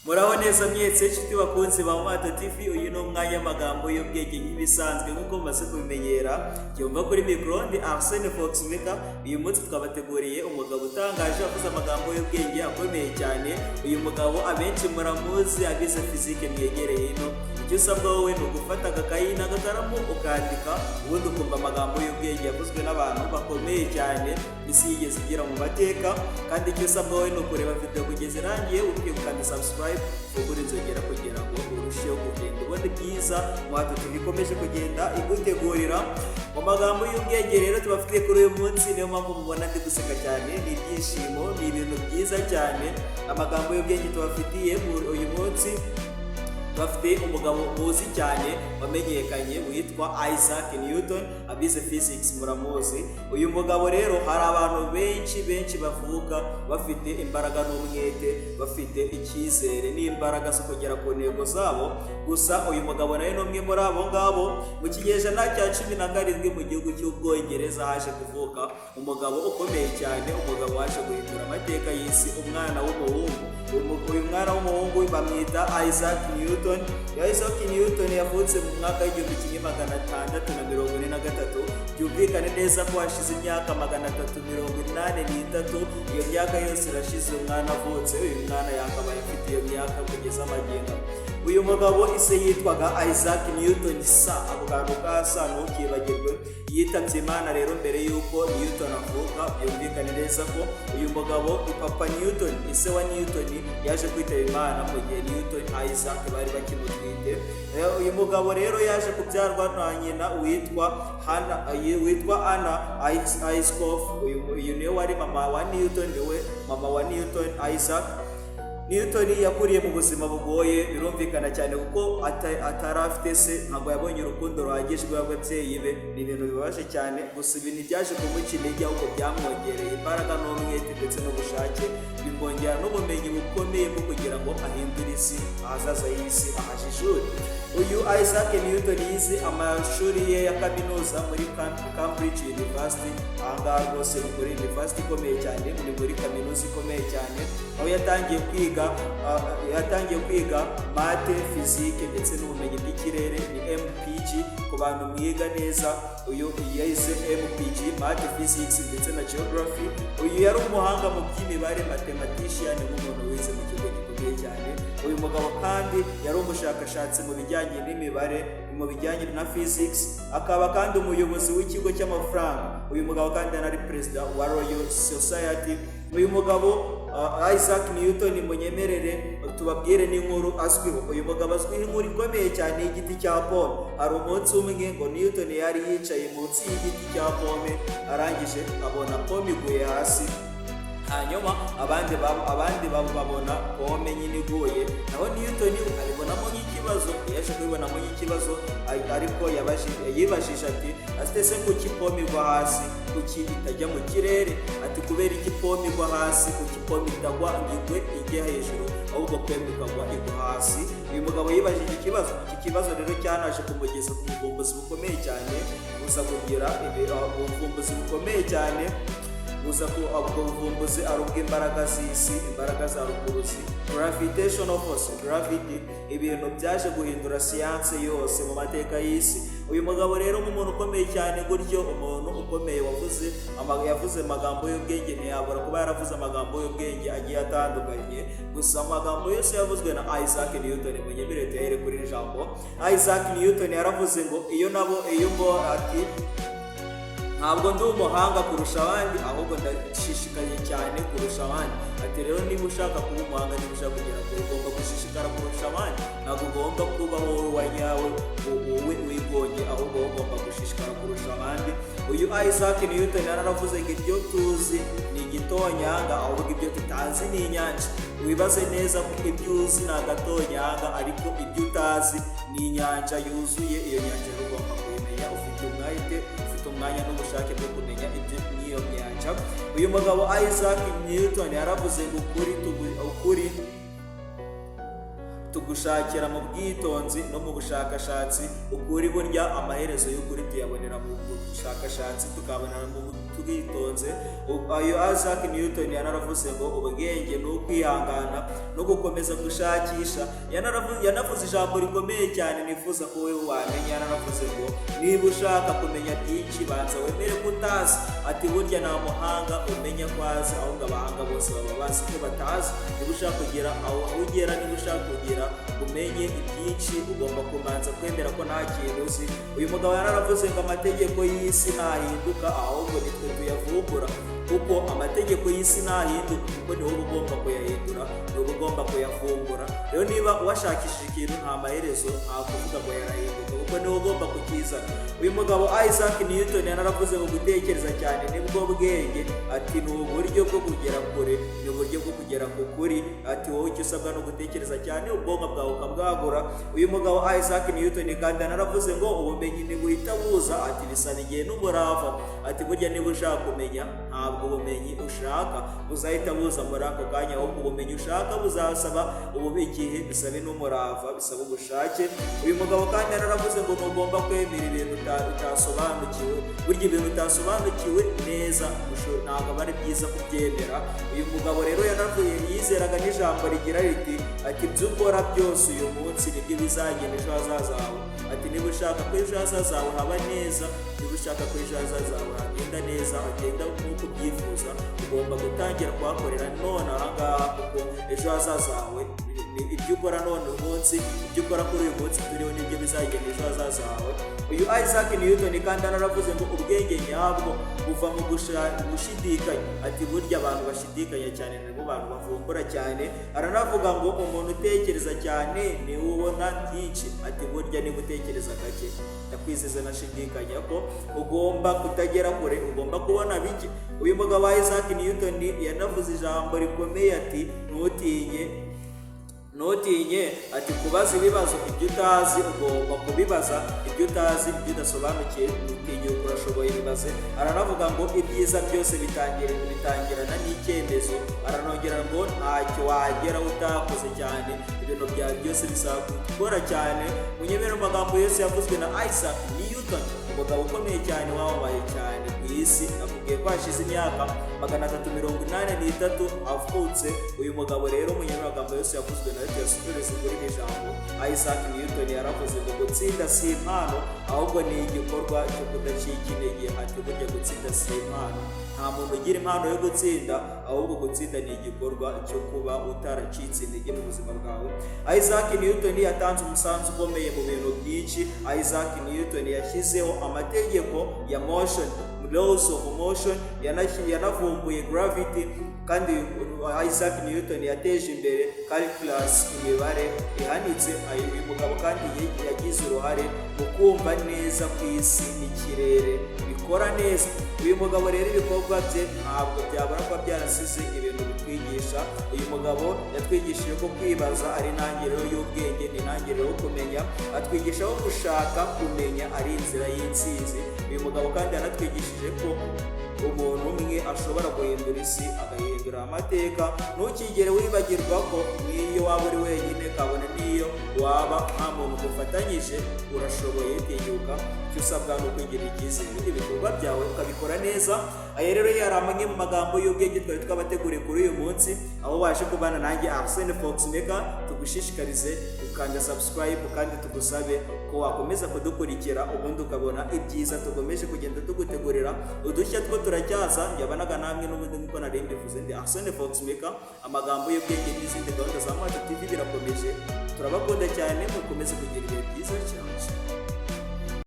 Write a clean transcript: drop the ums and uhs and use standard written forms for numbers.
Muraho neza mwese, inshuti bakunzi ba Mato TV. Uyu ni umwanya w'amagambo y'ubwenge nk'ibisanzwe, nk'uko mumaze kubimenyera. Cyumva kuri mikoro ndi Arsene Fox Maker. Uyu munsi twabateguriye umugabo utangaje wavuze amagambo y'ubwenge akomeye cyane. Uyu mugabo abenshi muramuzi, abize fizike mwegereye ino. Icyo usabwa wowe ni ugufata agakayi n'agakaramu ukandika, ubundi ukumva amagambo y'ubwenge yavuzwe n'abantu bakomeye cyane isi yigeze igira mu mateka. Kandi icyo usabwa wowe ni ukureba video kugeza irangiye, ukwiye gukanda subscribe, ufungure inzogera kugira ngo urusheho kugenda ubona ibyiza Muhato TV ikomeje kugenda igutegurira. Mu magambo y'ubwenge rero tubafitiye kuri uyu munsi, niyo mpamvu mubona ndi guseka cyane, ni ibyishimo, ni ibintu byiza cyane. Amagambo y'ubwenge tubafitiye uyu munsi, bafite umugabo muzi cyane wamenyekanye witwa Isaac Newton. Abize physics muramuzi. Uyu mugabo rero, hari abantu benshi benshi bavuka bafite imbaraga n'umwete, bafite icyizere n'imbaraga zo kugera ku ntego zabo. Gusa uyu mugabo nawe ni umwe muri abo ngabo. Mu kinyejana cya 17 mu gihugu cy'Ubwongereza haje kuvuka umugabo ukomeye cyane, umugabo waje guhindura amateka y'isi, umwana w'umuhungu. Uyu mwana w'umuhungu bamwita Isaac Newton. Isaac Newton yavutse mu mwaka w'1643. Byumvikane neza ko hashize imyaka 383. Iyo myaka yose irashize umwana avutse. Uyu mwana yakabaye afite iyo myaka kugeza amagingo. Uyu mugabo ise yitwaga Isaac Newton sa. Ako kantu ka sa ntukibagirwe. Yitabye Imana rero mbere y'uko Newton avuka. Byumvikane neza ko uyu mugabo, papa Newton, ise wa Newton, yaje kwitaba Imana mu gihe Newton Isaac bari bakimutwite. Uyu mugabo rero yaje kubyarwa na nyina witwa Hannah, witwa Anna Ayscough. Uyu niwe wari mama wa Newton, niwe mama wa Newton Isaac. Newton yakuriye mu buzima bugoye, birumvikana cyane, kuko atari afite se, ntabwo yabonye urukundo ruhagije rw'ababyeyi be. Ni ibintu bibabaje cyane. Gusa ibi ntibyaje kumuca intege, ahubwo byamwongereye imbaraga n'umwete ndetse n'ubushake, bimwongera n'ubumenyi bukomeye bwo kugira ngo ahindure isi, ahazaza y'isi ahajijure. Uyu Isaac Newton yize amashuri ye ya kaminuza muri Cambridge University. Ahangaha rwose ni muri university ikomeye cyane, ni muri kaminuza ikomeye cyane, aho yatangiye kwiga math, physique ndetse n'ubumenyi bw'ikirere. Ni MPG ku bantu mwiga neza. Uyu yize MPG, math, physics ndetse na geography. Uyu yari umuhanga mu by'imibare, mathematician, nk'umuntu wize mu kigo gikomeye cyane. Uyu mugabo kandi yari umushakashatsi mu bijyanye n'imibare, mu bijyanye na physics, akaba kandi umuyobozi w'ikigo cy'amafaranga. Uyu mugabo kandi yari perezida wa Royal Society. Uyu mugabo Isaac Newton, munyemerere tubabwire n'inkuru azwiho. Uyu mugabo azwiho inkuru ikomeye cyane y'igiti cya pome. Hari umunsi umwe ngo Newton yari yicaye munsi y'igiti cya pome, arangije abona pome iguye hasi. Hanyuma abandi babona pome nyine iguye, naho Newton abibonamo nk'ikibazo. Yaje kubibonamo nk'ikibazo, ariko yibajije ati: "Ate se kuki pome igwa hasi, kuki itajya mu kirere?" Ati: "Kubera iki pome igwa hasi? Kuki pome itagwa ngo igwe ijye hejuru, ahubwo pome ikagwa igwa hasi?" Uyu mugabo yibajije ikibazo. Iki kibazo rero cyanaje kumugeza ku buvumbuzi bukomeye cyane, buza kugira ubuvumbuzi bukomeye cyane, buza ku ubwo buvumbuzi ari ubw'imbaraga z'isi, imbaraga za rukuruzi, gravitational force, gravity, ibintu byaje guhindura siyanse yose mu mateka y'isi. Uyu mugabo rero, nk'umuntu ukomeye cyane gutyo, umuntu ukomeye wavuze yavuze amagambo y'ubwenge, ntiyabura kuba yaravuze amagambo y'ubwenge agiye atandukanye. Gusa amagambo yose yavuzwe na Isaac Newton, munyemerere tuyahere kuri iri jambo. Isaac Newton yaravuze ngo iyo nabo iyo ngo ati: "Ntabwo ndi umuhanga kurusha abandi, ahubwo ndashishikaye cyane kurusha abandi." Ati: "Rero niba ushaka kuba umuhanga, niba ushaka kugera kure, ugomba gushishikara kurusha abandi. Ntabwo ugomba kuba wowe wa nyawe, wowe wigonge, ahubwo wowe ugomba gushishikara kurusha abandi." Uyu Isaac Newton yaravuze ngo ibyo tuzi ni igitonyanga, ahubwo ibyo tutazi ni inyanja. Wibaze neza ko ibyo uzi ni agatonyanga, ariko ibyo utazi ni inyanja yuzuye. Iyo nyanja rero ugomba kuyimenya ufite umwete, ufite umwanya n'ubushake bwo kumenya ibyo n'iyo nyanja. Uyu mugabo Isaac Newton yaravuze ngo ukuri tugushakira mu bwitonzi no mu bushakashatsi. Ukuri burya, amaherezo y'ukuri tuyabonera mu bushakashatsi, tukabonera mu twitonze. Ayo Isaac Newton yanaravuze ngo ubwenge ni ukwihangana no gukomeza gushakisha. Yanavuze ijambo rikomeye cyane nifuza ko wowe wamenya. Yanaravuze ngo niba ushaka kumenya byinshi, banza wemere ko utazi. Ati burya nta muhanga umenya ko azi, ahubwo abahanga bose baba bazi ko batazi. Niba ushaka kugera aho ugera, niba ushaka kugira umenye ibyinshi, ugomba kubanza kwemera ko nta kintu uzi. Uyu mugabo yararavuze ngo amategeko y'isi ntahinduka, ahubwo nitwe tuyavumbura, kuko amategeko y'isi ntahinduka, kuko ni wowe ugomba kuyahindura, ni wowe ugomba kuyavumbura. Rero niba washakishije ikintu, nta maherezo, nta kuvuga ngo yarahinduka, kuko ni wowe ugomba kukizana. Uyu mugabo Isaac Newton yanaravuze ngo gutekereza cyane nibwo bwenge. Ati ni uburyo bwo kugera kure, ni uburyo bwo kugera ku kuri. Ati wowe icyo usabwa ni ugutekereza cyane, ubwonko bwawe ukabwagura. Uyu mugabo Isaac Newton kandi yanaravuze ngo ubumenyi ntibuhita buza, ati bisaba igihe n'umurava. Ati burya niba ushaka kumenya, ntabwo ubumenyi ushaka buzahita buza muri ako kanya, ahubwo ubumenyi ushaka buzasaba ubu igihe, bisabe n'umurava, bisaba ubushake. Uyu mugabo kandi yararavuze ngo ntugomba kwemera ibintu utasobanukiwe. Burya ibintu utasobanukiwe neza ntabwo aba ari byiza kubyemera. Uyu mugabo rero yanavuye yizeraga n'ijambo rigira riti, ati ibyo ukora byose uyu munsi nibyo bizagena ejo hazaza hawe. Ati niba ushaka ko ejo hazaza hawe haba neza, niba ushaka ko ejo hazaza hawe hagenda neza, hagenda nk'uko ubyifuza, ugomba gutangira kuhakorera none aha ngaha, kuko ejo hazaza hawe ni ibyo ukora none uyu munsi. Ibyo ukora kuri uyu munsi turiho nibyo bizagena ejo hazaza hawe. Uyu Isaac Newton kandi yararavuze ngo ubwenge nyabwo buva mu gushidikanya. Ati burya abantu bashidikanya cyane nibo bantu bavumbura cyane. Aranavuga ngo umuntu utekereza cyane niwe ubona byinshi. Ati burya niba utekereza gake, ndakwizeza nashidikanya ko ugomba kutagera kure, ugomba kubona bike. Uyu mugabo Isaac Newton yanavuze ijambo rikomeye, ati ntutinye, ati kubaza ibibazo. Ibyo utazi ugomba kubibaza, ibyo utazi, ibyo udasobanukiwe, ntutinye, urashoboye, bibaze. Aranavuga ngo ibyiza byose bitangirana n'icyemezo. Aranongera ngo ntacyo wageraho utakoze cyane, ibintu byawe byose bisaba gukora cyane. Munyemere, mu magambo yose yavuzwe na Isaac Newton, umugabo ukomeye cyane, wamamaye cyane ku isi, nakubwiye ko hashize imyaka 383 avutse. Uyu mugabo rero, munyamagambo yose yavuzwe nawe tuyasubize kuri iri jambo. Isaac Newton yaravuze ngo gutsinda si impano, ahubwo ni igikorwa cyo kudacika intege. Ati burya gutsinda si impano, nta muntu ugira impano yo gutsinda, ahubwo gutsinda ni igikorwa cyo kuba utaracitse intege mu buzima bwawe. Isaac Newton yatanze umusanzu ukomeye mu bintu byinshi. Isaac Newton yashyizeho amategeko ya motion, laws of motion, yanavumbuye gravity. Kandi Isaac Newton yateje imbere calculus, imibare ihanitse. Uyu mugabo kandi yagize uruhare mu kumva neza ku isi n'ikirere bikora neza. Uyu mugabo rero ibikorwa bye ntabwo byabura kuba byarasize ibintu bitwigisha. Uyu mugabo yatwigishije ko kwibaza ari intangiriro y'ubwenge, ni intangiriro yo kumenya. Atwigisha ko gushaka kumenya ari inzira y'intsinzi. Uyu mugabo kandi yanatwigishije ko umuntu umwe ashobora guhindura isi, agahindura amateka. Ntukigere wibagirwa ko n'iyo waba uri wenyine, kabone n'iyo waba nta muntu mufatanyije, urashoboye. Tinyuka, icyo usabwa ni ukwigirira icyizere, ibikorwa byawe ukabikora neza. Aya rero yari amwe mu magambo y'ubwenge twari twabateguriye kuri uyu munsi, aho waje kubana nanjye Arsene Fox Maker. Tugushishikarize gukanda subscribe, kandi tugusabe ko wakomeza kudukurikira, ubundi ukabona ibyiza tukomeje kugenda tugutegurira. Udushya two turacyaza. Yabanaga namwe n'ubundi nk'uko nari mbivuze, ndi Arsene Fox Maker. Amagambo y'ubwenge n'izindi gahunda za Mato TV birakomeje. Turabakunda cyane, mukomeze kugira ibihe byiza cyane.